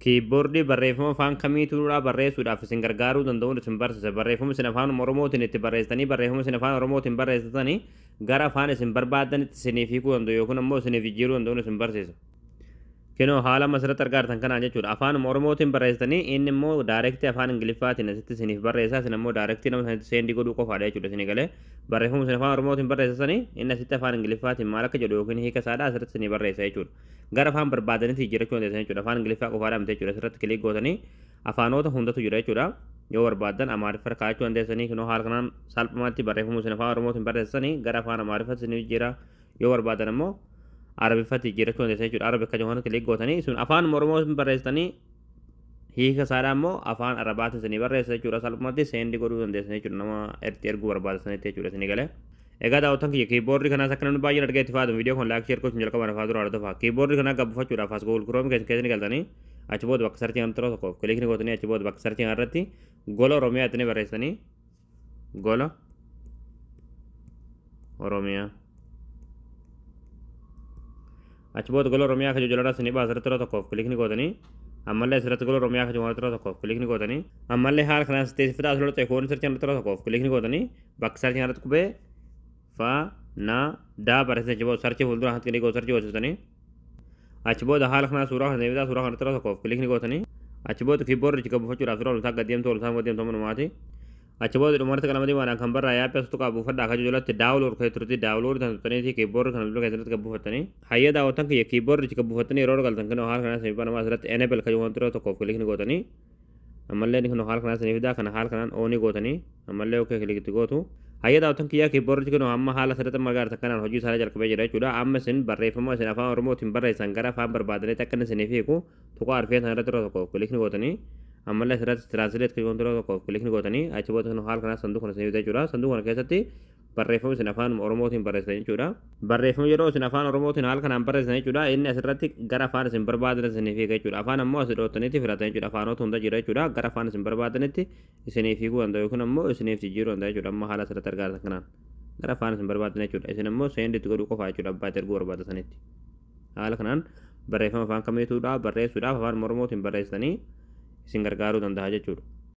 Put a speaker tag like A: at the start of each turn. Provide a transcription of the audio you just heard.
A: Keyboardii barreeffama afaan kamiituudhaa barreessuudhaaf isin gargaaruu danda'uun isin barsiisa. Barreeffama isin afaan Oromootiin itti barreessitanii, barreeffama isin afaan Oromootiin barreessitanii gara afaan isin barbaadanitti isiniif hiikuu danda'u yookiin ammoo isiniif jijjiiruu danda'uun isin barsiisa. Kinoo haala amma asirratti argaa jirtan kanaan jechuudha. Afaan Oromootiin barreessitanii inni immoo directii afaan Ingiliffaatiin asitti isiniif barreessa. Isin immoo directii nama sanitti send godhuu qofaadha jechuudha isinii galee. Barreeffama isin afaan Oromootiin barreessitanii inni asitti afaan Ingiliffaatiin maal akka jedhu yookiin hiika isaadha asirratti isinii barreessa jechuudha. Gara afaan barbaadanitti jijjiirachuu dandeessan jechuudha. Afaan Ingiliffaa qofaadha miti jechuudha. Asirratti click gootanii afaanota hundatu jira jechuudha. Yoo barbaadan Amaariffa kaa'achuu dandeessanii, kinoo haala kanaan salphumatti barreeffama isin afaan Oromootiin barreessitanii gara afaan Amaariffaatti isinii jijjiira. Yoo barbaadan immoo Arabiffatti jijjiirachuu dandeessan jechuudha. Arabic kan jedhamu click gootanii sun afaan Oromootiin barreessitanii hiika isaadhaa immoo afaan Arabaatiin isinii barreessa jechuudha. Salphumatti send godhuu dandeessan jechuudha, nama itti erguu barbaadasanitti jechuudha isinii galee. Egaa daawwattan kiyya, keyboardii kanaas akka namni baay'een argee itti fayyadamu viidiyoo kun like, share gochuun jalqaba lafaa dura hordofaa. Keyboardii kanaa gabbufachuudhaaf as Google Chrome keessa ni galtanii, achi booda bakka searchii kanatti yeroo tokkoof click ni gootanii, achi booda bakka searchii kanarratti Gola Oromiyaa itti ni barreessanii, Gola Oromiyaa. Achi booda Gola Oromiyaa kan jiru jalarraa isinii baasa, asirratti yeroo tokkoof click ni gootanii, ammallee asirratti Gola Oromiyaa kan jiru yeroo tokkoof click ni gootanii, ammallee haala kanaan teessifata asirratti ta'e searchii kanatti yeroo tokkoof click ni gootanii, bakka searchii kanarratti qubee fa na daa barreessan, achi booda searchii fuuldura kanatti click gootu, searchii goosistanii, achi booda haala kanaa suuraa kana deebitaa, suuraa kanatti yeroo tokkoof click ni gootanii, achi booda keyboardichi gabbufachuudhaaf yeroo oltaa gad deemtu, oltaa gad deemtu manumaati. Achi booda dhumarratti qalama diimaadhaan kan barraa yaappii asitu qabu buufadhaa akka jalatti download kan turte download kan turtaniiti keyboardii kana bilbila keessatti gabbuufattanii. Hayya daawwattan kiyya, keyboardichi gabbuufattanii yeroo galtan kan haala kanaa sanii banamaa, asirratti enable kan jedhamu yeroo tokkoof click ni gootanii, ammallee inni kan haala kanaa sanii fidaa, kana haala kanaan on gootanii, ammallee okay click itti gootu. Hayya daawwattan kiyyaa, keyboardichi kun amma haala asirratti margaa kanaan hojii isaa jalqabee jira jechuudha. Amma isin barreeffama isin afaan Oromootiin barreessan gara afaan barbaadanitti akka inni isiniif hiiku tuqaa arfee sana irratti yeroo tokkoof click ni gootanii, ammallee asirratti translate kan yeroo tokkoof click ni gootanii, achi booda kan haala kanaa sanduuqa kana isiniif jechuudha. Sanduuqa kana keessatti barreeffama isin afaan Oromootiin barreessan jechuudha. Barreeffama yeroo isin afaan Oromootiin haala kanaan barreessan jechuudha. Inni asirratti gara afaan isin barbaadan isiniif hiika jechuudha. Afaan ammoo asii dhoottaniitti filatan jechuudha. Afaanota hunda jira jechuudha. Gara afaan isin barbaadanitti isiniif hiikuu danda'u yookiin ammoo isiniif jijjiiruu danda'a jechuudha. Amma haala asirratti argaa jirtan kanaan gara afaan isin barbaadan jechuudha. Isin ammoo send itti godhuu qofa jechuudha, abbaa itti erguu barbaada sanitti. Haala kanaan barreeffama afaan kamiituudha barreessuudhaaf afaan Oromootiin barreessanii isin gargaaruu danda'a jechuudha.